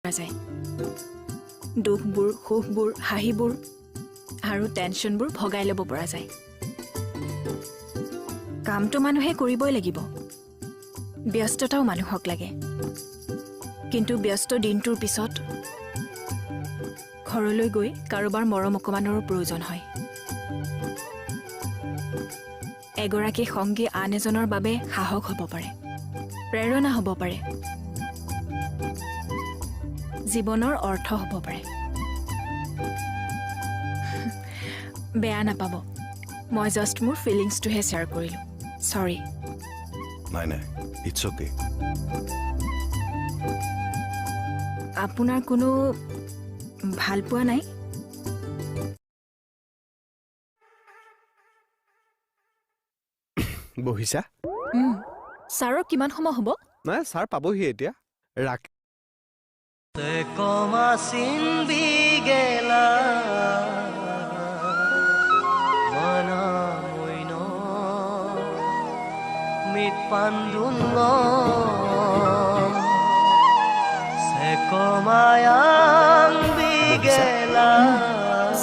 যায়। দুখবোৰ, সুখবোৰ, হাঁহিবোৰ আৰু টেনশ্যনবোৰ ভগাই ল'ব পৰা যায়। কামটো মানুহে কৰিবই লাগিব, ব্যস্ততাও মানুহক লাগে। কিন্তু ব্যস্ত দিনটোৰ পিছত ঘৰলৈ গৈ কাৰোবাৰ মৰম অকণমানৰো প্ৰয়োজন হয়। এগৰাকী সংগী আন এজনৰ বাবে সাহস হ'ব পাৰে, প্ৰেৰণা হ'ব পাৰে, জীৱনৰ অৰ্থ হ'ব পাৰে। বেয়া নাপাব, মই জাষ্ট মোৰ ফিলিংছটোহে শ্বেয়াৰ কৰিলোঁ, চৰি। নাই নাই, it's okay. আপোনাৰ কোনো ভাল পোৱা নাই? বহিছা? ছাৰৰ কিমান সময় হ'ব? নাই, ছাৰ পাবহি এতিয়া। ৰাক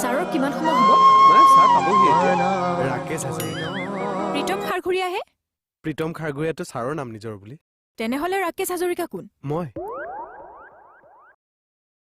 ছাৰৰ কিমান সময় হ'ব? নাই, ছাৰ পাবহি এতিয়া। ৰাকেশ হাজৰিকা। প্ৰীতম খাৰঘৰীয়াহে? প্ৰীতম খাৰঘৰীয়াটো ছাৰৰ নাম নিজৰ বুলি। তেনেহ'লে ৰাকেশ হাজৰিকা কোন? মই।